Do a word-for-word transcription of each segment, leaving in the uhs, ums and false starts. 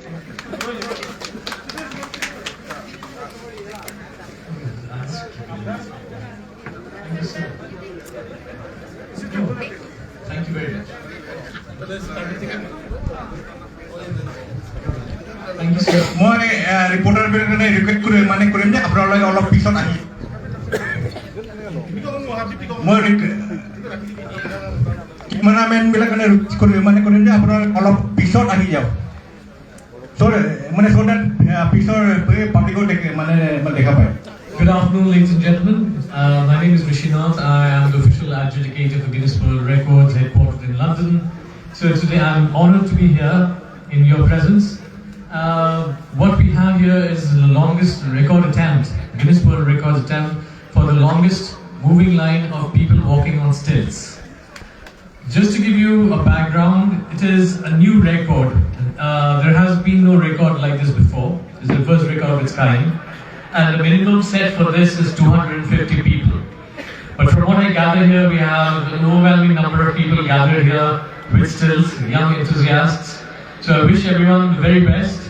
Thank you, sir. মই, এ, ৰিপৰ্টাৰ বিলাকে ৰিকুৱেষ্ট কৰি মানে কৰিম যে আপোনালোকে অলপ পিছত আহি, মই ৰিক-, কেমেৰামেন বিলাকে ৰিকুৱেষ্ট কৰি মানে কৰিম যে আপোনালোকে অলপ পিছত আহি যাওক। চৰি, মানে, so that, এ, পিছৰ, এ, পাব্লিকো দেখে, মানে, মানে দেখা পায়। Good afternoon, ladies and gentlemen. Uh, my name is Rishinath. I am the official adjudicator for Guinness World Records, headquartered in London. So today I'm honored to be here in your presence. Uh, what we have here is the longest record attempt, Guinness World Records attempt for the longest moving line of people walking on stilts. Just to give you a background, it is a new record. Uh, there has been no record like this before. It's the first record of its kind. And the minimum set for this is two hundred fifty people. But from what I gather here, we have an overwhelming number of people gathered here with stilts, young enthusiasts. So I wish everyone the very best,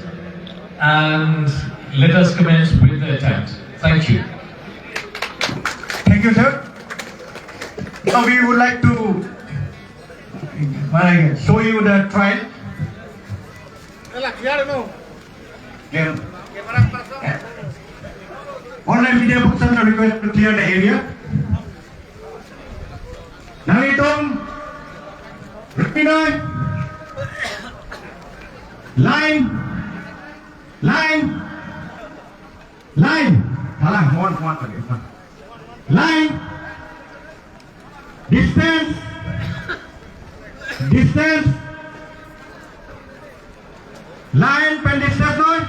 and let us commence with the attempt. Thank you. Thank you, sir. Now we would like to, uh, show you the trial. Clear. All the media persons are requested to clear the area. Nanglitum, ready noi? Line, line, line. Salah, mohon, mohon lagi. Line. Distance. Distance. Line pen distance noi.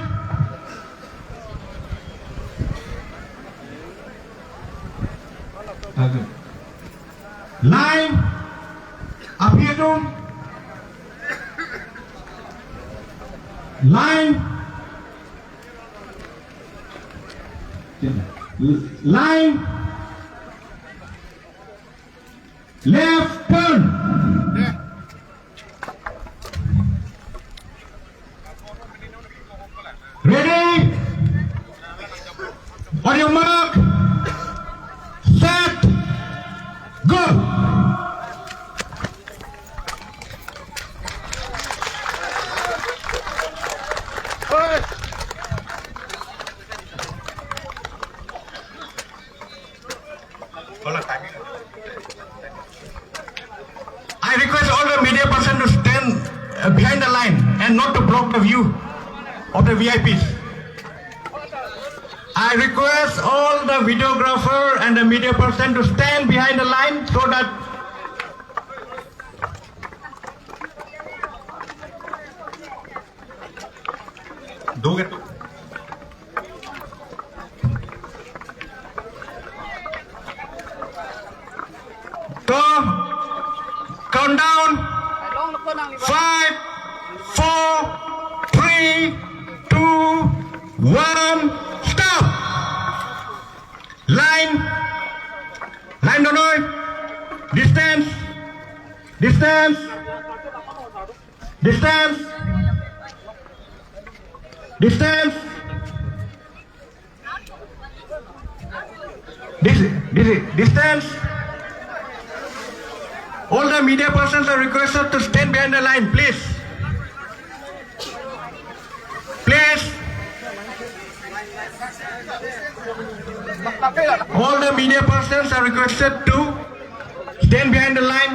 Line. Aphi atum. Line. Line. Left turn. Ready? On your mark. Set. Go. I request all the media person to stand, uh, behind the line and not to block the view of the V I Ps. I request all the videographer and the media person to stand behind the line so that To, countdown. Five, four, three, two, one, stop. Line. Line do noi. Distance. Distance. Distance. Distance. Dis-, dis-, distance. All the media persons are requested to stand behind the line, please. Please. All the media persons are requested to stand behind the line.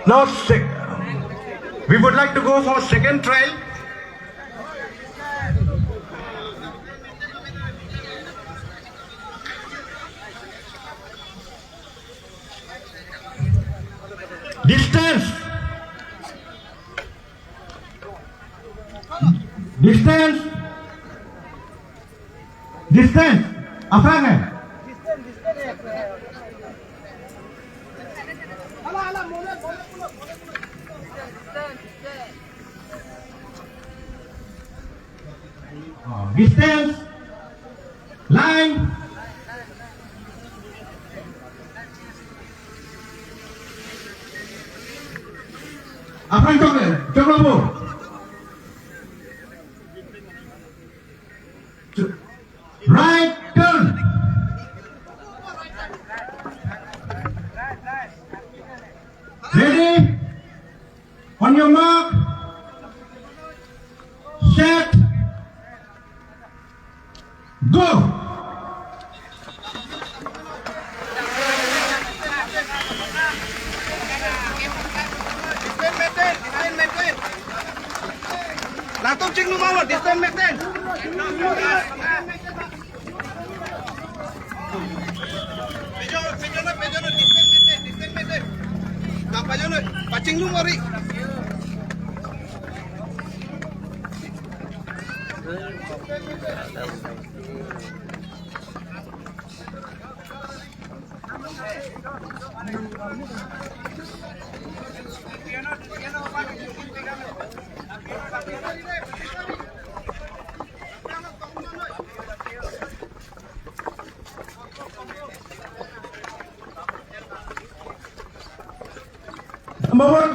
Now, sec-, we would like to go for second trial. Distance. Distance. Distance. Aphrang hai. Oh, distance. Line. Aphrang chok, chok lo bo. Right turn. Ready? On your mark. Set. Go. Distance maintain, distance maintain. Latum chinglum alo, distance maintain. Pejo, pejo na, pejo na, distance maintain, distance maintain. Kapajo na, pachinglum ori. Number one.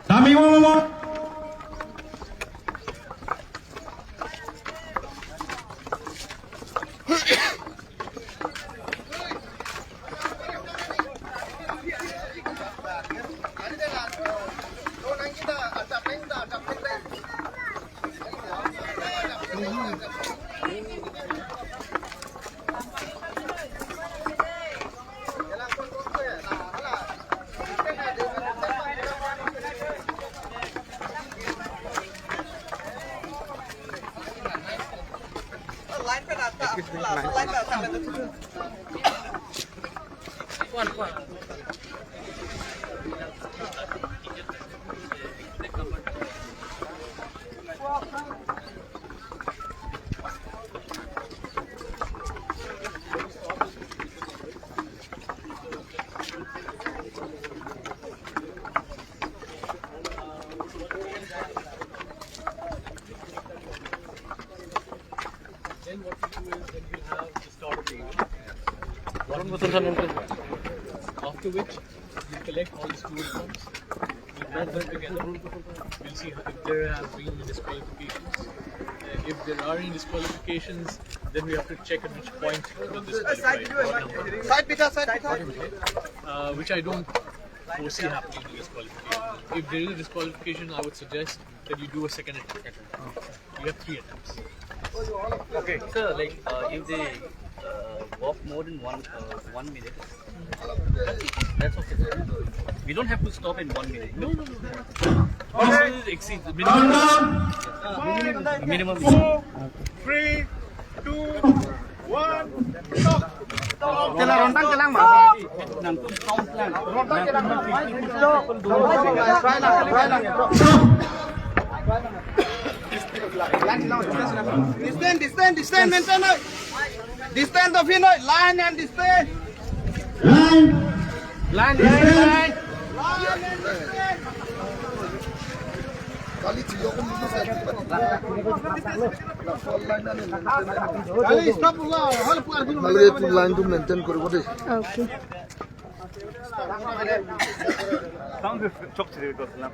Dami mo mo. Then what we do is, then we'll have the start of the event. One, after which, we collect all the school forms. We add them together. We'll see if there have been disqualifications. Uh, if there are any disqualifications, then we have to check at which point it was disqualified. What number? Side beta, side beta. Uh, which I don't foresee happening in disqualification. If there is a disqualification, I would suggest that you do a second attempt. You have three attempts. Okay. Sir, like, uh, if they, uh, walk more than one, uh, one minute, that's okay, sir. We don't have to stop in one minute. No, no, no, no. One minute exceeds the minimum. Minimum. Four, three, two, one, stop. Telang, rongtang telang, ma. Rongtang telang. Distance, distance, distance, maintain noi. Distance to phi noi, line and distance. Line. Line, line, line. Line and distance. Kali stop lo, hal puar dulu. Nalai tu line tu maintain koribo dei. Okay. Sound chok chiri ko salam.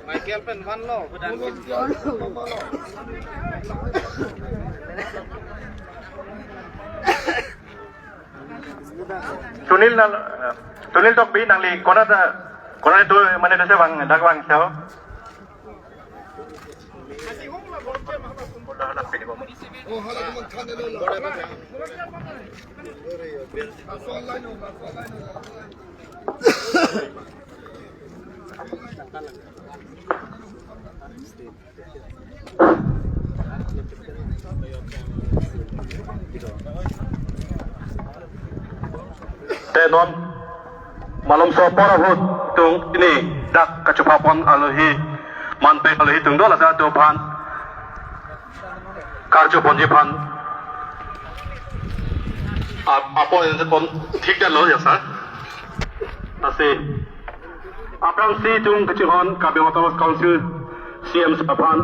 Michael pen van lo. Sunil nal, eh, Sunil Tokbi nangli konat, konat itu mana desa bang, dak bang sao. Te non malomso apor ahut tung pini dak kachepapon alohi, manpek alohi tung do, lasi atum aphan karcho ponji aphan ap-, apor pon thik dalo ya sir. Lasi aphrangsi tung kachinghon Karbi Anglong Autonomous Council C M sir aphan,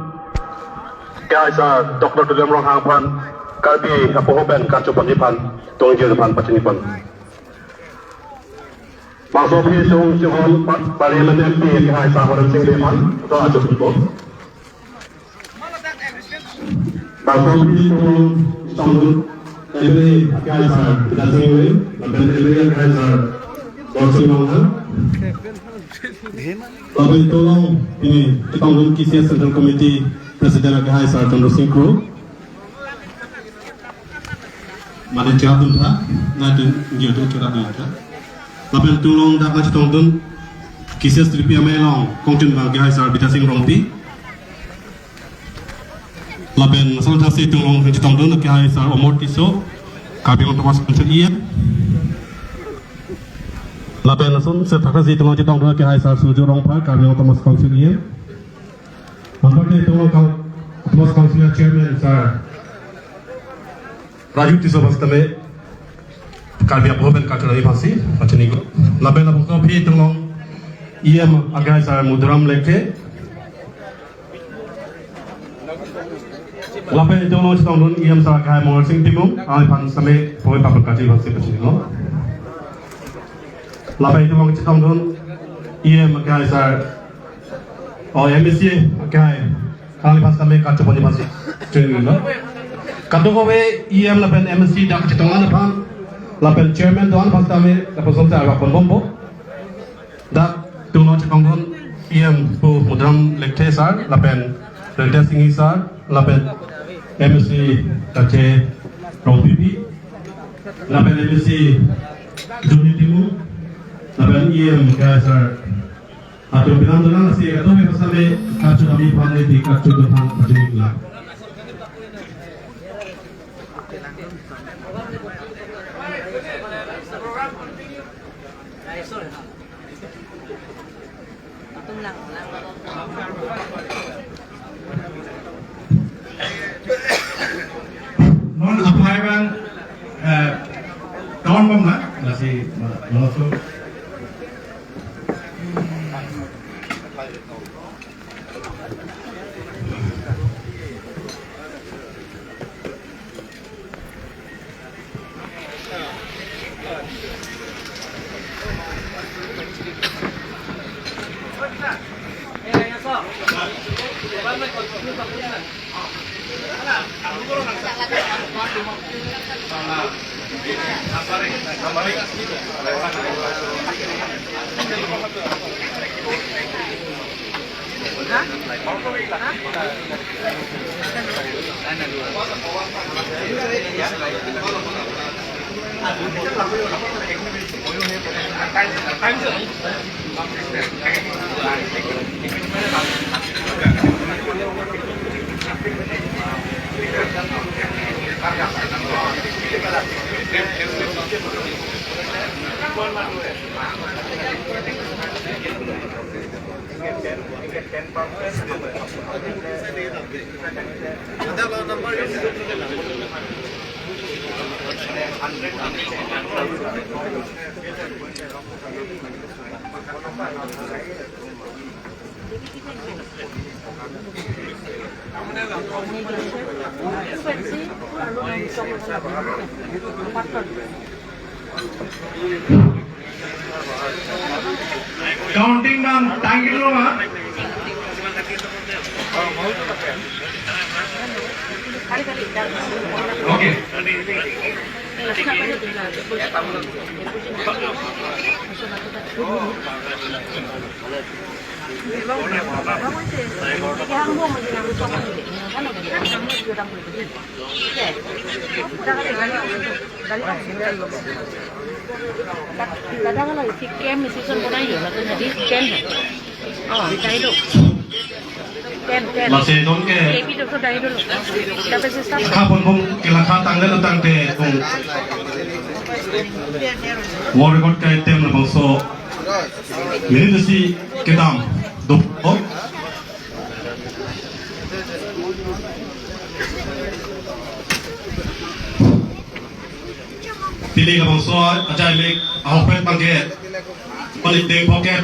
K I sir Doctor Tuliram Ronghang aphan Karbi apoho pen karcho ponji aphan tung jir aphan pachini pon. Bangso aphi tung chinghon pa-, Parliament M P K I sir Horen Sing Bey aphan do ajo pon. Bangso aphi tung chetongdun M L A K I sir Bidya Sing Engleng, lapen M L A K I sir Dorsing Ronghang. Lapen tung along pini chetongdun K C S Central Committee President K I sir Chandra Sing Kro. Mane chera dun tha, na dun, nyo dun chera dun tha. Lapen tung along dak nangchetongdun K C S three P M A along kongtin abang K I sir Bidya Sing Rongpi. Lapen lason thasi tung along nangchetongdun K I sir Omor Tisso, Karbi Anglong Autonomous Council E M. Lapen lason sir thakthasi tung along chetongdun K I sir Surjya Rongphar, Karbi Anglong Autonomous Council E M. Anparke tung along Kau-, Autonomous Council Chairman sir Raju Tisso aphan sitame Karbi apoho pen karcho ponji aphansi pachini ko. Lapen labangso aphi tung along E M K I sir Madhuram Lekthe. Lapen tung along chetongdun E M sir K I Mongal Sing Timung, alangli aphan sitame poi papur karcho aphansi pachini ko. Lapen tung along chetongdun E M K I sir, oh, M A C K I, alangli aphan sitame karcho ponji aphansi pachini ko. Kadokave E M lapen M A C dak chetong an aphan, lapen chairman do-an aphan sitame lapuson ta arvak ponbompo. Dak tung along chetongdun E M pu Madhuram Lekthe sir, lapen Rentes Enghi sir, lapen M A C Tache Rongpipi, lapen M A C Johnny Timung, lapen E M K I sir. Atum pinang dolang si atum ipasame karcho ponji aphan neli karcho aphan pachini lang. Non aphai abang, eh, ton bom na, lasi, ma-, maso. Counting down, thank you, ma. Okay. Dada kalau isi camp isi son kona yo, lalu jadi camp ya. Oh, dai do. Camp, camp. Lasi nonke. Isi itu dai do. Tapi susah. Kapon pon kelakha tangdet tangte tung. World Record kai tem labangso. Minute isi kedam. Duk. Oh. Pini labangso ajailik ahokpet bangke, paniting pocket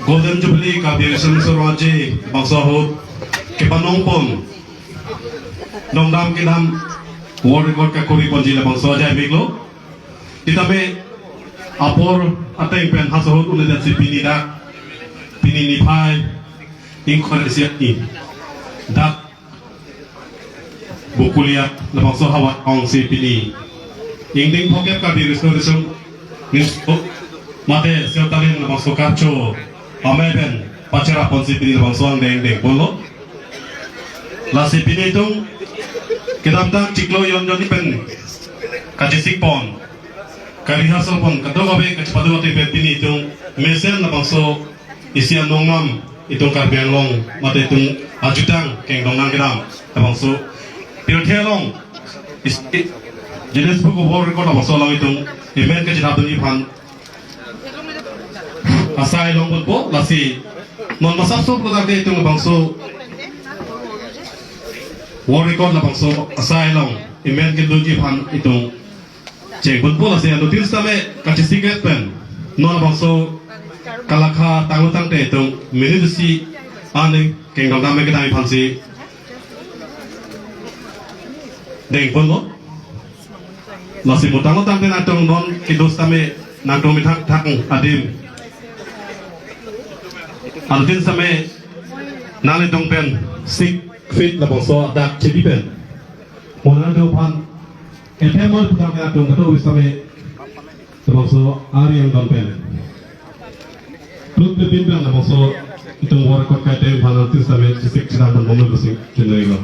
Golden Jubilee Karbi Resurrection Mission Rongji bangso ahut kepanong pon dongdam kedam World Record kakuri ponji labangso ajailik lo. Titame apor ateng pen halaso ahut un-edet si pini dak, pini niphai ingkoi ra isi arni dak Bokolia labangso havar along si pini ingdeng pocket Karbi Restoration Mission mate Sirtalim labangso karcho amei pen pachera ponsi pini labangso angdeng deng ponlo. Lasi pini itum kedamtang chiklo jon jon pen kachesik pon, ka-rehearsal pon, kadokave kachepado ateng pen pini itum mesen labangso isi anong nam itum Karbi Anglong mate itum ajutang kengdong nang kedam labangso pirthe along isi Guinness Book of World Record labangso along itum amen kachethap dunji aphan asai longponpo. Lasi non masap sop ko tangte itum labangso World Record labangso asai along amen kedunji aphan itum chengponpo. Lasi anuttin sitame kachesik-et pen non labangso kelakha tanglo tangte itum minute isi arni kengdong dam kedam aphansi dengponlo. Lasi mo tanglo tangte nangtum non kedo sitame nangtum methang thang adim anuttin sitame nanglitum pen six feet labangso adak chebi pen mo nangtum aphan ethem mo putang nangtum kedo sitame labangso ari angdon pen. Kluk pepin bang labangso itum World Record kai tem aphan anuttin sitame chesik chedam pon bomlo pusi chinilo.